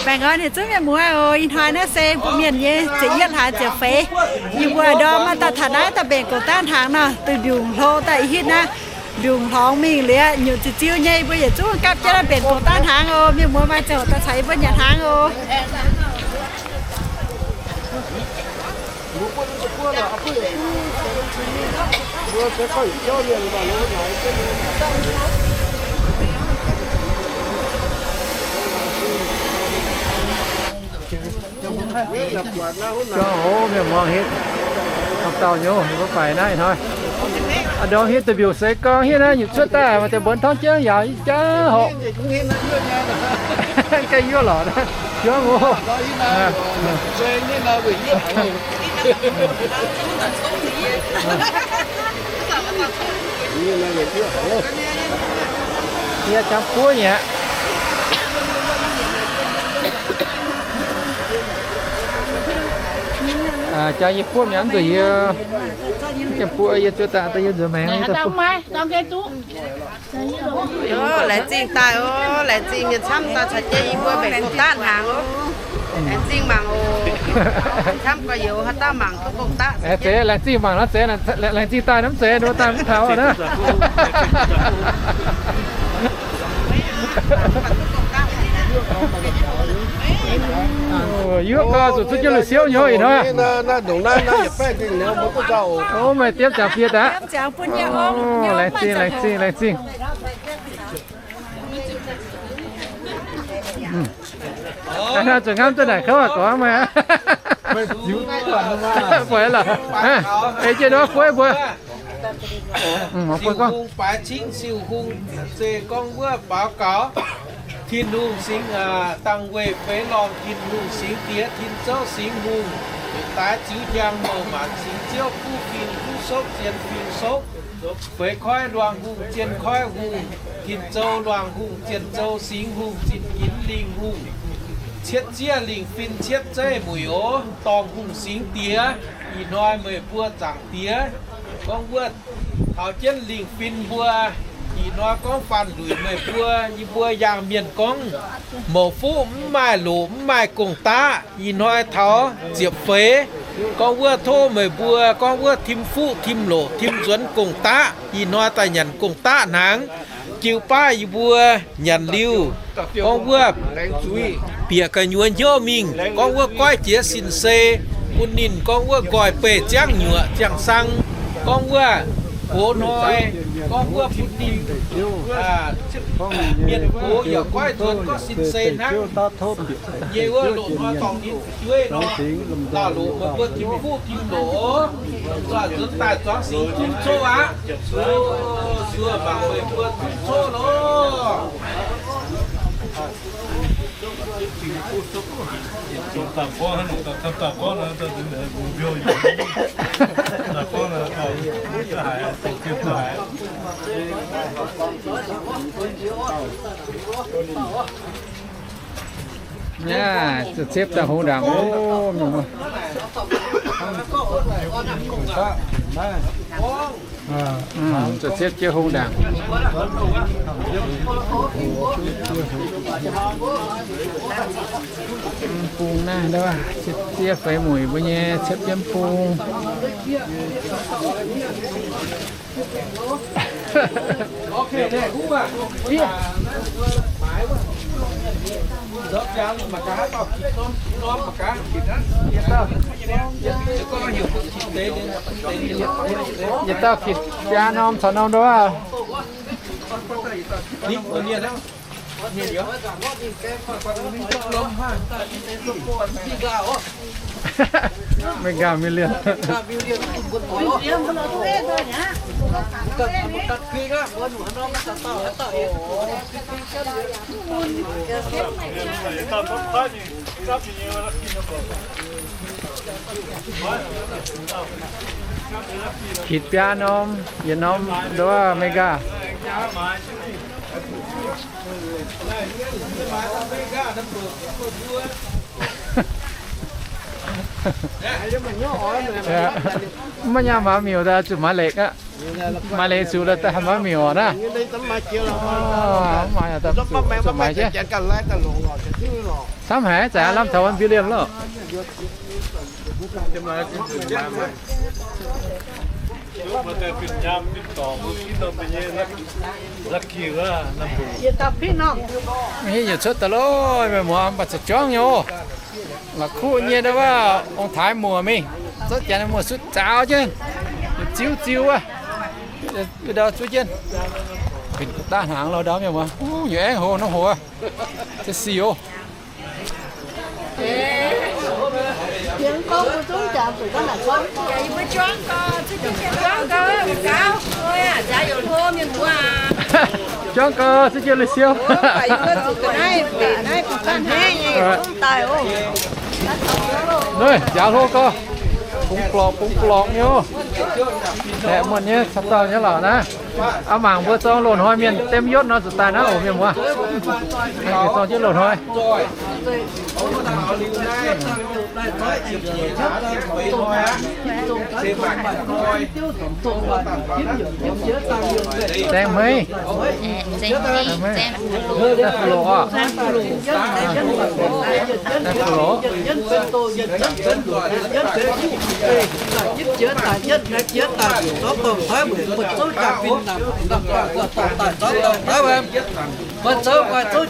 Baengh orn yietc zungv mienh muoz oc. Ih hnoi naaiv se mbuo mienh nyei ziepc yietv hlaax ziepc feix. Yie mbuo ndorm maiv daaih taux naaiv daaih mbenc gong-daav hnaangx nor, duih mbiungc hlo daaih ih hitv naaiv, mbiungc hlorngx mingh liuz nyutc ziux ziux nyei, mbuo yietc zungv gapv jienv naaiv mbenc gong-daav hnaangx oc. Mienh muoz maaih ziangh hoc daaih caux yie mbuo nyanc hnaangx oc. Jauv hoc mienh muoz hitv, dauh nyei mbuo faix naaiv hnoi. Ndorm hitv da'mbiungc seix gorngv hitv naaiv nyutc cuotv daaih, maaih deix mbuonx torngv jienv yaac jauv hoc. Ganh yuoqv lorqc, yuoqv oc. Yie jangx buov nyei aqv. Jangx yie buov mi'aqv, mv nzuonx yie, jangx buov yie zuov daaih, yie nzuonx maengx. Laengz zingh daaih oc. Laengz zingh mienh camv daaih caux jienv yie mbuo mbenc gong-daav hnaangx oc. Laengz zingh mangc oc. Camv gorx-youz haaix dauh mangc duqv gong-daav. Zeiz, laengz zingh mangc nor zeiz, laengz zingh daaih nor mv zeiz, nduov daaih mv taux naaiv. Yuoqv gau zuqc zuqv jienv lui-siouv nyouz ih hnoi. Ov, meih diemv ziangx fiev daaih. Laengz zingh, laengz zingh, laengz zingh. Zuqc ngamv duqv naaic kouv aqv, gorngv meih aqv. Buatc lorqc. Ei jienv nor buov mbuo. Siou-hungh baaix cingv, siou-hungh zeiz gorngv wuov baaux gaux. Tin-Hungh singx dangh weih feix lorngh, Tin-Hungh singx diex, tin zouv singx hungh, daaix ziux njang mouc maanc singx ziouv, kuv fingx kuv sopv, zien fingx sopv, feix koiv luangh hungh, zien koiv hungh, tin zou luangh hungh, zien zou singx hungh, zinh ginx lingh hungh, cietv zieqv lingh fin, cietv zeiv mueic oc, dorngh hungh singx diex. Ih hnoi meih mbuo Zaangc Diex gorngv wuov taux jienv lingh fin mbuo. Ih hnoi gorngv faanh luic meih mbuo, yie mbuo yangh mienh gorngv, mouc fuqv mv maaih loc mv maaih gong-daqv. Ih hnoi taux ziepc feix, gorngv wuov tov meih mbuo gorngv wuov tim fuqv tim loc tim nzuonx gong-daqv. Ih hnoi daaih nyanc gong-daqv hnaangx, jiu baav yie mbuo nyanc liuz, gorngv wuov bieqc gu'nyuoz hnyouv mingh, gorngv wuov goiv jiex sin-sei bun ninh, gorngv wuov nqoi beih ziangv nyuoqc ziangh sang, gorngv wuov gox hnoi, gorngv wuov bun ninh mienh gox yaac goiv nzuonx gorngv sin-sei hnangv. Nyei wuov loz-hnoi dorngc ninh fu'jueiv nor, daaih loz meih mbuo tim fuqv tim loc, nzuonx daaih zuangx singx tim coqv aqv. Sueih mangc meih mbuo tim coqv loh. Aa, zuqc ciepv daaih hungh ndaangc oc. Zuqc ciepv jienv hungh ndaangc. Bung naaiv, ciepv ziev feix muic mbuo nyei ciepv jienv bung. Yietc dauh kit biaa norm caux norm nduov. Mengh nqaah million. Kit biaa norm, yietc norm nduov Mengh nqaah. Mv maaih nyaah maaz miuc daaih zuqc maaz lekc aqv. Maaih leiz zuqc la'daaih haih maiv miuc naaiv. Mv maaih, zuqc maaiz jienv. Camv haic, zaqc lamh taux wuov mbiv liemh loh. Mv hiuv nyungc cuotv daaih loh, mienh muoz, mv baac za'juangv nyei oc. La'kuqv nyei ndau wuov ong-taaix muoc mingh, zouv janx muoc sutv zaaux jienv, ziux ziux wuov, ndau zuov jienv. Fin daaih hnaangx loh ndau mienh muoz, nyei aengv hoc norm hoc, se sic oc. Juangv gau, ziex jienv lui siou. Njaaux hlo gau. Bungx blorqc bungx blorqc nyei oc. Aeqv, muonh nyei caux dauh nyei lorqc naaiv. Aa, mangc mbuo zorng loz-hnoi mienh dem yotv nor zuqc daaih naaiv oc mienh muoz. Zorng jienv loz-hnoi. Zaeng hmei. Zaeng hmei. Zaeng fu loc oc. Zaeng fu loc. Buonv zouv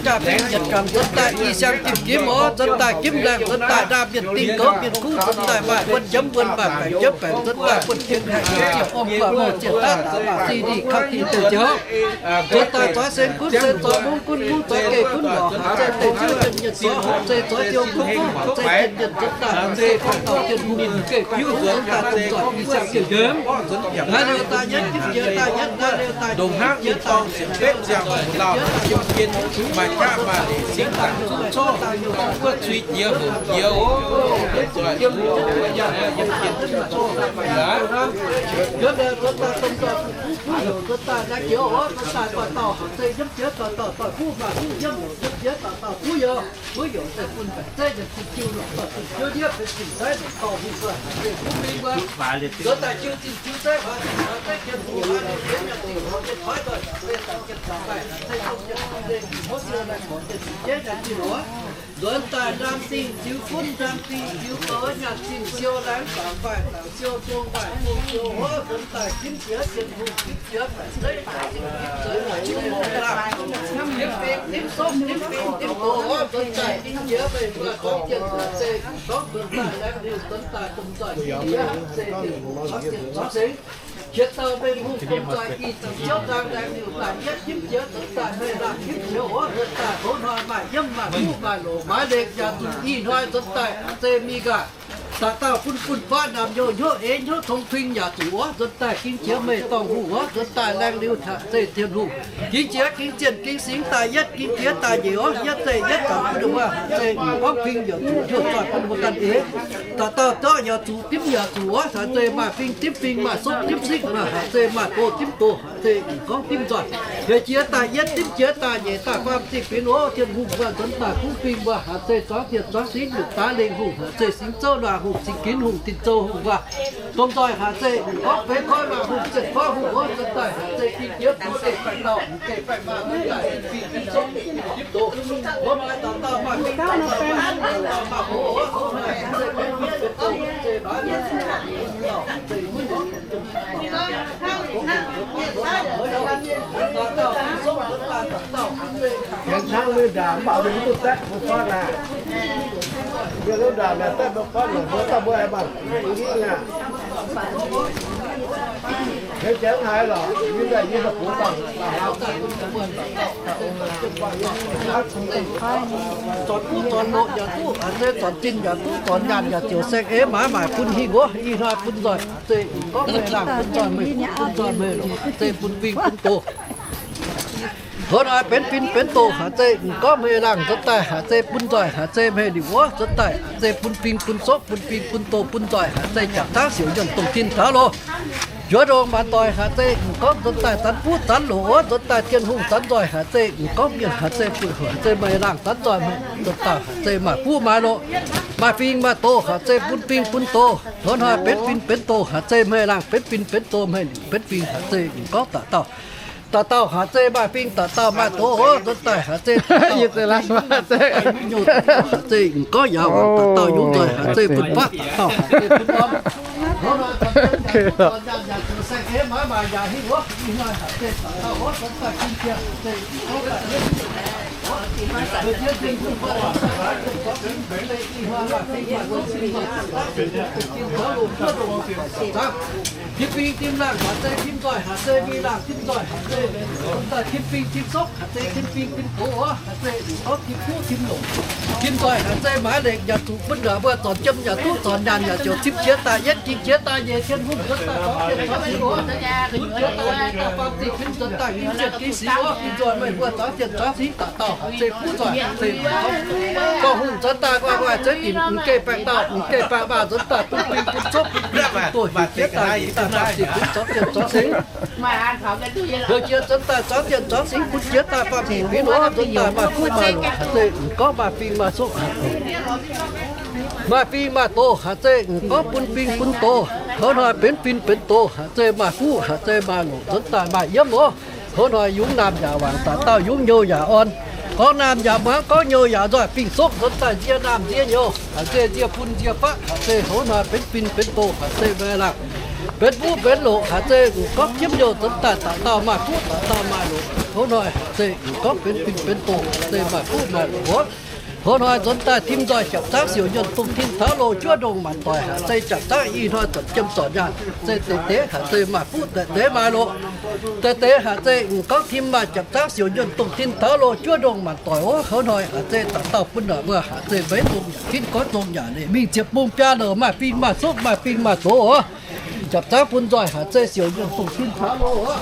jaa-fin nzunc daaih nzuonx daaih i siang jimv gimv oc, nzuonx daaih gimv laengh, nzuonx daaih ndaamv mienh dingh goux mienh kuv, nzuonx daaih maaih wuonh jomv wuonh, maaih baengc jomv baengc, nzuonx daaih buonv-jien haic, ziepc orm buoqc mouh ziepc daav daaih maaih si di kangv dinh deix ziouc. Nzuonx daaih zoix sen gunv sen, zoix mungv gunv mungv, zoix geh gunv lorqc, haaix zeiz deix ziouv jien yietc zoix, haaix zeiz zoix diou gunv gunv, haaix zeiz jien yietc nzuonx daaih, haaix zeiz kangv dauh jien hungh geh biuv nzuonx daaih, dongh zoih i siang jien nzunc. Naaiv liuz daaih yietv jimv jiex daaih yietv, naaiv liuz daaih ndongc hnangv jiex daaih betv ziangh hoc lauh jiem jien, maaih qaqv maaih leic singx daaih zuqv coqv, guov cui jiex hoc jiex oc. Nzuonx daaih dongh zoih kuv houc nzuonx daaih naaiv jiex oc, nzuonx daaih doix dauh haaix zeiz nyiemv jiex doix dauh doix kuv maaih kuv nyiemv, nyiemv jiex doix dauh kuv youz, kuv youz zeiv bun baeqc zeiv nyiemc zinh jiu longc doix zinh jiu ndiev benx zinh zeiv longc dorh hungh nzuonx haaix zeiz kuv mingh wuov. Nzuonx daaih jiu zinh jiu zeiv haaix zeiz haaix zeiz jien hungh haaix nor jiex nyanc zinh haaix zeiz toiv doix haaix zeiz daaih jien zinh daaih haaix zeiz zouv jien hungh zeiv haaix zeiz hungh jiex nyanc zinh oc. Nzuonx daaih ndaam dingh ziux gunv, ndaam dingh ziux goux, nyanc zinh siou, laengz zaangc waaic zaangc siou, zong waaic zong siou oc. Nzuonx daaih jimv jiex jien hungh, jimv jiex baeqc zeiv, jimv jiex zeix haaix zeiz hungh laangh, jimv fingx, jimv sopv, jimv fingx, jimv doz oc. Nzuonx daaih jimv jiex meih mbuo gorngv jien haaix zeiz, gorngv nzuonx daaih laengz liuz nzuonx daaih dongh nzoih jiex haaix zeiz, jien hungh gorngv jien zorngv sengx. Yietc dauh mienh hungh dongh nzoih ih zanc ziouv nzang laengz liuz daaih yietv jimv jiex nzuonx daaih meih laangh jimv jiex oc. Nzuonx daaih hoz hnoi maaih yiem maaih kuv maaih loc maaih lekc yaac zuqc ih hnoi nzuonx daaih haaix zeiz mingh gaax. Dauh dauh bun bun baav naamh youh hnyouv eix hnyouv tongx kuing yaac zuqc oc. Nzuonx daaih ging jiex meih dorngh hungh oc. Nzuonx daaih laengz liuz haaix zeiz Tin-Hungh. Ging jiex ging zienh ging singx daaih yietv, ging jiex daaih nyeic oc. Yietv zeiz yietv zanc bun wuov haaix zeiz gorngv kuing yaac zuqc hnyouv zoih bun wuov ganh eix. Dauh dauh zorqv yaac zuqc dimv yaac zuqc oc. Haaix zeiz maaih fing dimv fing, maaih sopv dimv sikv, maaih haaix zeiz maaih doz dimv doz, haaix zeiz gorngv dimv nzoih. Heuc jiex daaih yietv, dimv jiex daaih nyeic, daaih faam zingh benx oc. Tien hungh mbuo nzuonx daaih kuv fing mbuo haaix zeiz zuangx tien zuangx singx, lungh daaih lengh hungh haaix zeiz singx zouv luangh hungh, singx ginx hungh, tin zouv hungh mbuo, domh nzoih haaix zeiz gorngv feix koiv luangh hungh, ziepc koiv hungh oc. Nzuonx daaih haaix zeiz fing jiex buo geh baengh dauh, geh baengh maaz, nzuonx daaih fing fing sopv dimv doz. Wuov maaih dauh dauh maaih fing dauh dauh maaih fing dauh dauh maaih hoc oc. Wuov maaih haaix zeiz benx fing benx doz, haaix zeiz maaih Mienh camv lui ndaangc mv baac mienh mv duqv zaeqv mbuo fatv aqv. Mienh lui ndaangc naaic zaeqv mbuo fatv naaic mbuo dauh mbuo aengx mangc hingv aqv. Heuc jangx haaix lorqc, yie daaih yie daaih bungx dangh. Zornc uv zornc loqc yaac duqv, haaix zeiz zornc zinh yaac duqv, zornc nyaanh yaac ziouc saeng-eix maaiz maaic bun hingh wuov. Ih hnoi bun nzoih haaix zeiz gorngv meih laangh bun nzoih meih, bun nzoih meih lorqc, haaix zeiz bun fing bun doz. Hnoi benx fing benx doz haaix zeiz gorngv meih laangh nzuonx daaih haaix zeiz bun nzoih haaix zeiz meih liuz wuov, nzuonx daaih haaix zeiz bun fing bun sopv bun fing bun doz bun nzoih haaix zeiz jangx taav siouc nyuonh dongh tin taux loh. Njuov ndongc maanc doic haaix zeiz gorngv nzuonx daaih zanv fuqv zanv loc wuov, nzuonx daaih Tin-Hungh zanv nzoih haaix zeiz gorngv mienh haaix zeiz bun haaix zeiz meih laangh zanv nzoih meih nzuonx daaih haaix zeiz maaih fuqv maaih loc. Maaih fingx maaih doz haic zeiz bun fingx bun doz. Hnoi-hnoi benx fingx benx doz haic zeiz hmei laangh benx fingx benx doz, hmei liuc benx fingx haic zeiz m'gorngv dauh dauh. Dauh dauh haic zeiz maaih fingx dauh dauh maaih doz oc. Nzuonx daaih haic zeiz dauh dauh haic zeiz m'gorngv yaac waangc dauh dauh yungz nzoih haic zeiz bun baqv dauh dauh haic zeiz bun norm. Tim fingx tim laangh haic zeiz tim nzoih haic zeiz mingh laangh tim nzoih haic zeiz, tim fingx tim sopv haic zeiz tim fingx tim doz oc. Haic zeiz m'gorngv tim kuv tim longc, tim nzoih haic zeiz maaiz lengc yaac zuqc bun naaic mbuo zornc jiem yaac duqv zornc nyaanh yaac ziouc tim jiex daaih yietv jiex jiex daaih nyei tien hungh zuonx daaih zorngx jien zorngx singx oc. Bun jiex daaih nyei daaih faam zingh fingx zuonx daaih ging jien ging singx oc. Ging nzoih meih mbuo zorngx jien zorngx singx dauh dauh haic zeiz kuv nzoih haic zeiz m'gorngv hungh zuonx daaih guai guai zeiv dinc m'geh baengh dauh m'geh baengh maah zuonx daaih bun fingx bun sopv bun fingx bun doz heuc jiex daaih nyei daaih faam zingh fingx zorngx jien zorngx singx. Heuc jiex zuonx daaih zorngx jien zorngx singx bun jiex daaih faam zingh fingx oc. Zuonx daaih maaih kuv maaih longc haic zeiz m'gorngv maaih fingx maaih sopv haic. Maaih fingx maaih doz haic zeiz m'gorngv bun fingx bun doz. Hnoi-hnoi benx fingx benx doz haic zeiz maaih kuv haic zeiz maaih longc zuonx daaih maaih yiem oc. Hnoi-hnoi yungz naamh yaac waangc dauh dauh yungz nyouh yaac orn. Gorngv naamh yaac muangx gorngv nyouh yaac nzoih fingx sopv zuonx daaih nzie naamh nzie nyouh haic zeiz nzie bun nzie faqv haic zeiz hnoi-hnoi benx fingx benx doz haic zeiz maaih laangh benx buv benx loqc haic zeiz m'gorngv jiemv nyouh zuonx daaih dauh dauh maaih kuv dauh dauh maaih longc. Hnoi-hnoi haic zeiz m'gorngv benx fingx benx doz haic zeiz maaih kuv maaih longc oc. Hnoi-hnoi nzuonx daaih tim nzoih japc zaangv siouc yuonh dongh tin taux loh juov ndongh maanc doic haic zeiz japc zaangv ih hnoi zornc jiem zornc nyaanh zeiz deix deix haic zeiz maaih kuv deix deix maaih longc. Deix deix haic zeiz m'gorngv tim maaih japc zaangv siouc yuonh dongh tin taux loh juov ndongh maanc doic oc. Hnoi-hnoi haic zeiz dauh dauh bun naaic mbuo haic zeiz mbeix zong yaac kinv goiv zong yaac leic mingh ziepc bung biaa louc maaih fingx maaih sopv maaih fingx maaih doz oc. Japc zaangv bun nzoih haic zeiz siouc yuonh dongh tin taux loh oc.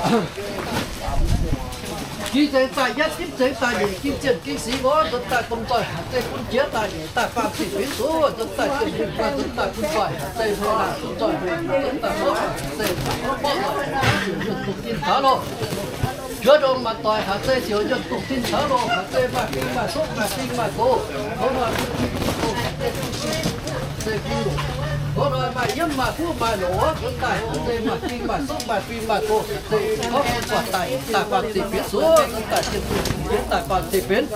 Ging nzengc daaih yietv, ginv nzengc daaih nyeic, ging zienh ging singx oc. Nzuonx daaih domh nzoih haic zeiz bun jiex daaih nyeic daaih faam zingh fingx zuqc. Nzuonx daaih zienh fingx guai, nzuonx daaih bun nzoih haic zeiz hnoi laangh bun nzoih hmei, nzuonx daaih mouv haic zeiz mouv haic zeiz siouc yuonh dongh tin taux loh. Juov ndongh maanc doic haic zeiz siouc yuonh dongh tin taux loh haic zeiz maaih fingx maaih sopv maaih fingx maaih doz. Hnoi-hnoi bun fingx bun doz haic zeiz bun fingx zeiz bun loc. Hnoi-hnoi maaih yiem maaih kuv maaih loc oc. Nzuonx daaih haic zeiz maaih fingx maaih sopv maaih fingx maaih doz haic zeiz m'gorngv bun nzoih daaih nyeic daaih faam zingh fingx zuqc. Nzuonx daaih zienh fingx daaih faam zingh fingx.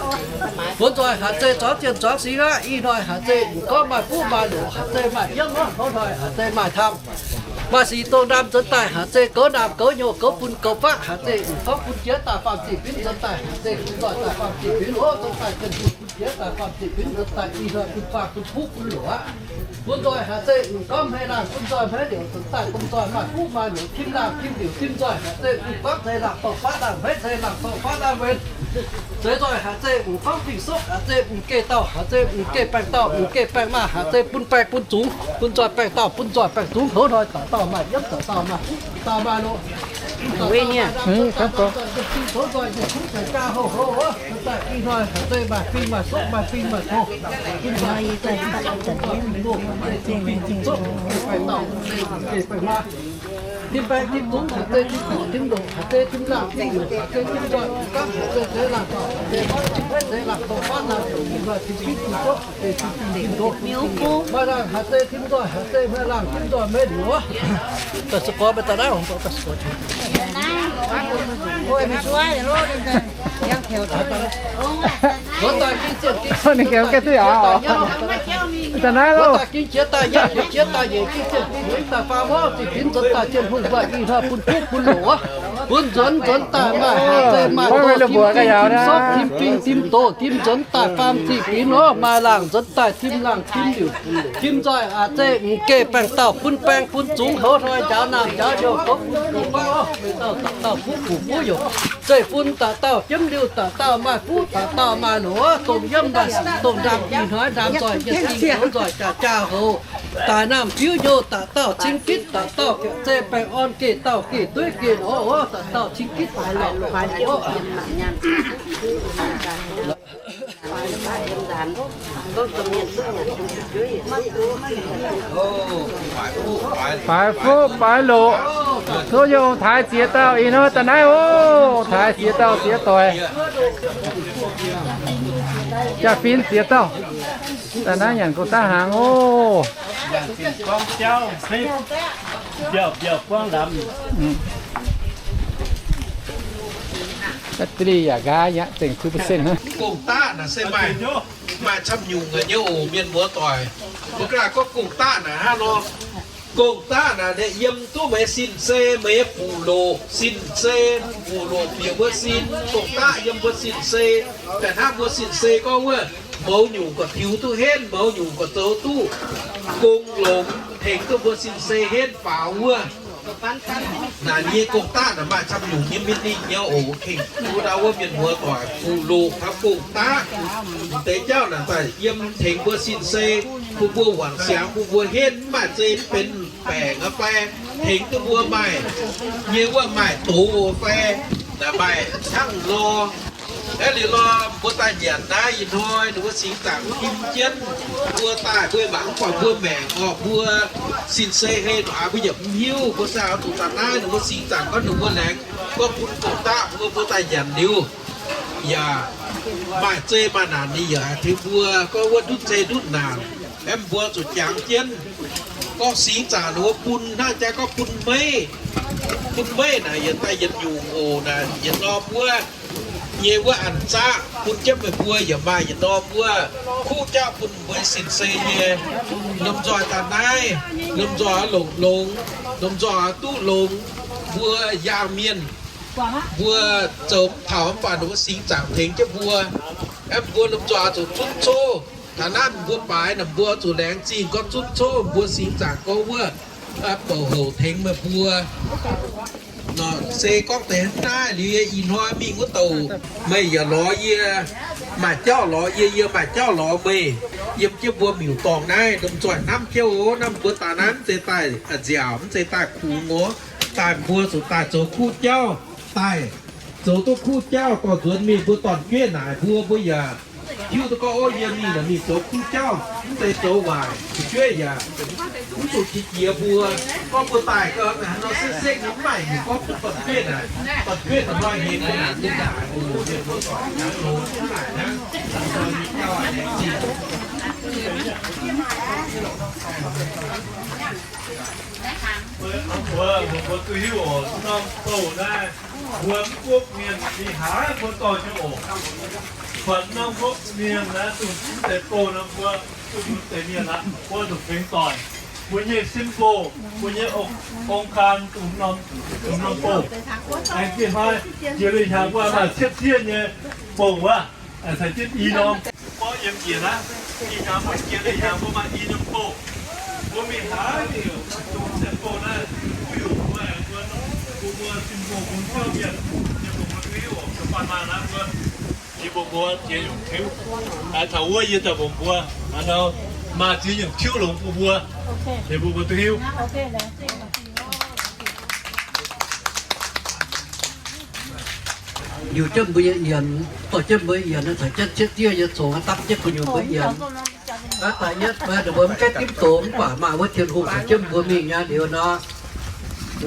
Bun nzoih haic zeiz zorngx zienh zorngx singx aqv. Ih hnoi haic zeiz m'gorngv maaih kuv maaih loc haic zeiz maaih yiem oc. Hnoi-hnoi haic zeiz maaih camv. Maaih sic dongh ndaam nzuonx daaih haic zeiz goux naamh goux nyouh goux bun goux faqv haic zeiz m'gorngv bun jiex daaih faam zingh fingx nzuonx daaih haic zeiz bun nzoih daaih faam zingh fingx oc. Nzuonx daaih zienh fingx bun jiex daaih faam zingh fingx nzuonx daaih ih hnoi bun faam bun kuv bun loc aqv. Bun nzoih haic zeiz m'gorngv hmei laangh bun nzoih hmei liouc nzuonx daaih domh nzoih maaih kuv maaih loc tim laangh tim liouc tim nzoih haic zeiz m'gorngv ceix laangh dorh faqv laangh hmeiv ceix laangh dorh faqv laangh mbenc. Ceix nzoih haic zeiz m'gorngv fingx sopv haic zeiz m'geh dauh haic zeiz m'geh baengh dauh m'geh baengh maah haic zeiz bun baengh bun zungx bun nzoih baengh dauh bun nzoih baengh zungx. Hnoi-hnoi dauh dauh maaih yiem dauh dauh maaih kuv dauh maaih loc. Ih hnoi haic zeiz maaih fingx maaih sopv maaih fingx maaih doz. Tim baengh tim zungx haic zeiz tim kuv tim loc haic zeiz tim laangh tim liouc haic zeiz tim nzoih tim gapv haic zeiz ceix laangh dorh haic zeiz faqv tim hmeiv ceix laangh dorh faqv laangh liouc ih hnoi tim fingx tim sopv haic zeiz tim fingx tim doz. Maaih laangh haic zeiz tim nzoih haic zeiz maaih laangh tim nzoih maiv liouc. Daaih se gorngv meih daaih naaiv, daaih se gorngv daaih naaiv loh. Daaih ging jiex daaih yietv, jiex daaih nyeic, ging zienh ging singx daaih faam orv zingh binx nzuonx daaih zienh hungh guaih ih hnoi bun kuv bun loc aqv. Bun nzuonx nzuonx daaih maaih haic zeiz maaih doz tim fingx tim sopv tim fingx tim doz tim nzuonx daaih faam zingh binx orv. Maaih laangh nzuonx daaih tim laangh tim liouc tim nzoih haic zeiz m'geh baengh dauh bun baengh bun zungx. Hnoi-hnoi njaaux naamh njaaux youh goux bun goux faqv orv. Meih dauh dauh dauh kuv kuv buov youc zeiv-fun dauh dauh jiemv liuh dauh dauh maaih fuqv dauh dauh maaih loc. Dongh yiem maaih sic dongh ndaam ih hnoi ndaam nzoih yietc zingh goux nzoih jaax jaax houx. Daaih naamh biuv youh dauh dauh cing gitv dauh dauh zeiv baengh orn geh dauh geh dueiv geh norm orv dauh dauh cing gitv dauh dauh. Faix fuqv faix loc, tov yungh taaix ziex dauh ih hnoi daaih naaiv oc. Taaix ziex dauh ziex doic, jaa-fin ziex dauh. Daaih naaiv nyanc gong-daqv hnaangx oc. Mbiaauc, mbiaauc buangv lamz. Battery yaac nqaai aqv, zengc two percent hnangv. Gong-daqv naaic se maaih, maaih camv nyungc nyei oc, mienh muoz doic. Mbuo ga'naaiv gorngv gong-daqv naaic hnangv nor. Gong-daqv naaic, yiem duqv meih sin-sei, meih nyei fuqv-loqc sin-sei, fuqv-loqc bieqc mbuo sin, gong-daqv yiem mbuo sin-sei. Daaih hnangv mbuo sin-sei gorngv wuov, mouz nyungc gorqv tiux duqv henv, mouz nyungc gorqv zoux duqv gong longx, tengx duqv mbuo sin-sei henv faaux wuov. Naaic nyei gong-daqv naaic maaih camv nyungc nyei meaning nyei oc. Kengh duqv ndau wuov mienh muoz doic, fuqv-loqc taux gong-daqv, deix jauv naaic daaih yiem tengx mbuo sin-sei, bun mbuo wangc siangx, bun mbuo henv, mv maaih zei benx baengc aqv fai, tengx duqv mbuo maaih nyei wuov maaih doz fai, naaic maaih hnangv nor. Aeqv, liuz lorh mbuo daaih nyanc naaiv ih hnoi ninh mbuo singx zaangc tim jienv mbuo daaih, mbuo mangc mv buatc mbuo maengc orqc, mbuo sin-sei hei nor aqv, mbuo yaac mv hiuv. Mbuo se oix zuqc daaih naaiv ninh mbuo singx zaangc gorngv ninh mbuo laengz gorngv bun gong-daqv mbuo, mbuo daaih nyanc liuz, yaac maaih zei maaih naanc ninh yaac tengx mbuo gorngv wuov ndutv zei ndutv naanc. Aeqv, mbuo zuqc jangx jienv gorngv singx zaangc ninh mbuo bun hnangv jaa gorngv bun meiv, bun meiv naaic yietc daaih yietc nyungc oc. Naaic yietc norm wuov nyei wuov an zaqv bun jienv meih mbuo yaac maaih yietc norm wuov kuv jauv bun mbuo sin-sei nyei. Lomh nzoih daaih naaiv, lomh nzoih longx longx, lomh nzoih duqv longx. Mbuo yaangh mienh, mbuo zoux mv taux mv baac ninh mbuo singx zaangc tengx jienv mbuo. Aeqv, mbuo lomh nzoih zuqc zunv coqv. Taux naaiv mbuo baaix naaic mbuo zuqc laengz zingh gorngv zunv coqv mbuo singx zaangc gorngv wuov bouc houc tengx meih mbuo. Nor se gorngv deix hnangv naaiv liuz, yie ih hnoi mingh wuov douc meih yaac lorz yie, maaih jauv lorz yie, yie maaih jauv lorz meih. Yiem jienv mbuo miuc-dorngh naaiv lomh nzoih hnamv jienv oc. Naaiv mbuo daaih naaiv mv zeiz daaih nziaauc, mv zeiz daaih kungx oc. Daaih mbuo zuqc daaih zoux kuv jauv, daaih zoux duqv kuv jauv dorh nzuonx mingh mbuo dorn-jueiv naaic mbuo, mbuo yaac hiuv duqv gorngv, ov, yie mingh naaic mingh zoux kuv jauv, mv zeiz zoux waaic. Fu'jueiv yaac mv zuqc qiex jiez mbuo. Gorngv mbuo daaih gau, haaix nor sekv-sekv nyei mv maaih heuc gorngv bun dorn-jueiv naaic, dorn-jueiv naaic hnoi hengx naaic, ninh naaic oc, mienh muoz-doic, hnangv loz hnangv naaic hnangv, jauv laengz zingh. Mbuo, mbuo duqv hiuv oc, norm bouh naaiv, mbuo mv guoqv mienh ih haaix mbuo dorh jienv oc. Buatc norm guoqv mienh naaiv dongh mv deix bouh nor, mbuo duqv mv deix mienh aqv, mbuo zuqc fengx doic. Mbuo nyei symbol, mbuo nyei ong-, ong-kaan dongh norm, dongh norm bouh. Aengx gih hnoi jiex leiz-hnyangx mbuo maaih cietv zieqv nyei bouh wuov, caux jienv i norm gorqv yiem njiec naaiv. Ih hnyangx mbuo jiex leiz-hnyangx mbuo maaih i norm bouh. Mbuo mingh haaix nyungc dongh mv deix bouh naaiv, kuv yuqc mbuo aengx mbuo, mbuo, mbuo symbol bun jauv mienh, mienh mbuo mbuo duqv hiuv oc. Mv baac maaih naaiv mbuo, yie mbuo mbuo jiex nyungc tiuv. Taux wuov yie daaih mbuox mbuo, hnangv nor maaih ziex nyungc tiuv longx bun mbuo, mienh mbuo mbuo duqv hiuv. Liuz jienv mbuo nyei yienx, dorh jienv mbuo yienx, caux jienv cietv diev nyei zongx dapv jienv gu'nyuoz mbuo yienx. Da'yietv, mbuo mv gaengh dimv doz mv baac maaih wuov Tin-Hungh caux jienv mbuo mingh nyei liuz nor,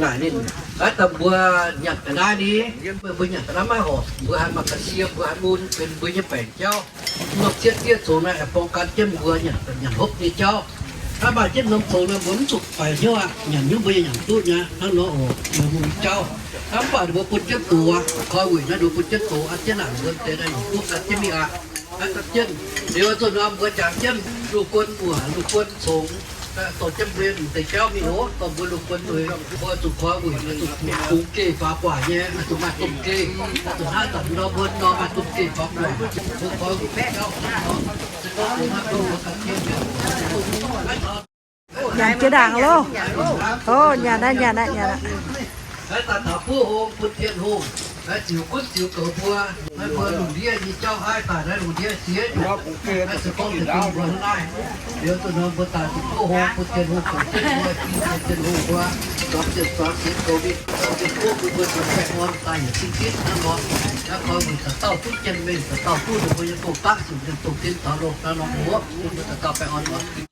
naaic ninh, da'faam mbuo nyanc ga'naaiv ni, mbuo nyanc ga'naaiv maiv horpc, mbuo haih maaih ga'sie, mbuo haih mun benx mbuo nyei baengc jauv. Norm cietv diev zongx naaiv aengx ป้องกัน jienv mbuo nyanc, nyanc hopv nyei jauv. Hnangv maaih jienv norm zongx naaiv mbuo mv zuqc faix hnyouv aqv, nyanc hnyouv mbuo yaac nyanc duqv nyei hnangv nor oc, yaac hungh jauv. Hnangv mv baac ninh mbuo bun jienv doz aqv, koi wuic naaiv ninh mbuo bun jienv doz aqv, jienv naaic mbuo deix naaiv nyungc duqv gan jienv mingh aqv. Hnangv dapv jienv liuz zuqc nor mbuo jangx jienv loz-guon wuoc, loz-guon congx, dorh jienv mbuo nyei deix jauv mingh oc, dorh mbuo loz-guon wuic, mbuo zuqc koi wuic, zuqc bungx geh faaux guaax nyei, zuqc maaih domh geh, zuqc hnangv daaih nor mbuo nor maaih domh geh faaux guaax, mbuo koi wuic jauv. Nyanc jiex ndaangc loh. Ov, nyanc aqv, nyanc aqv, nyanc aqv. Naaiv daaih taux buov hung bun Tin-Hungh, naaiv ziux gunv ziux goux mbuo, naaiv mbuo lungh ndiev nyei jauv aiv daaih naaiv lungh ndiev ziex nyungc, naaiv se gorngv deix bun mbuo hnangv naaiv. Liuz zuqc nor mbuo daaih ziux buov hung bun Tin-Hungh zoux jienv mbuo, Tin-Hungh mbuo, zuangx ziepc zuangx sienx goux mingh, ziepc buov bun mbuo zoux baengh orn daaih yietc zingh zipv hnangv nor. Naaiv koi wuic da'dauh duqv jien-mengh, da'dauh duqv ninh mbuo nyei gong-daqv, zuqc mienh dongh tin taux loh hnangv nor oc, bun mbuo da'dauh baengh orn oc.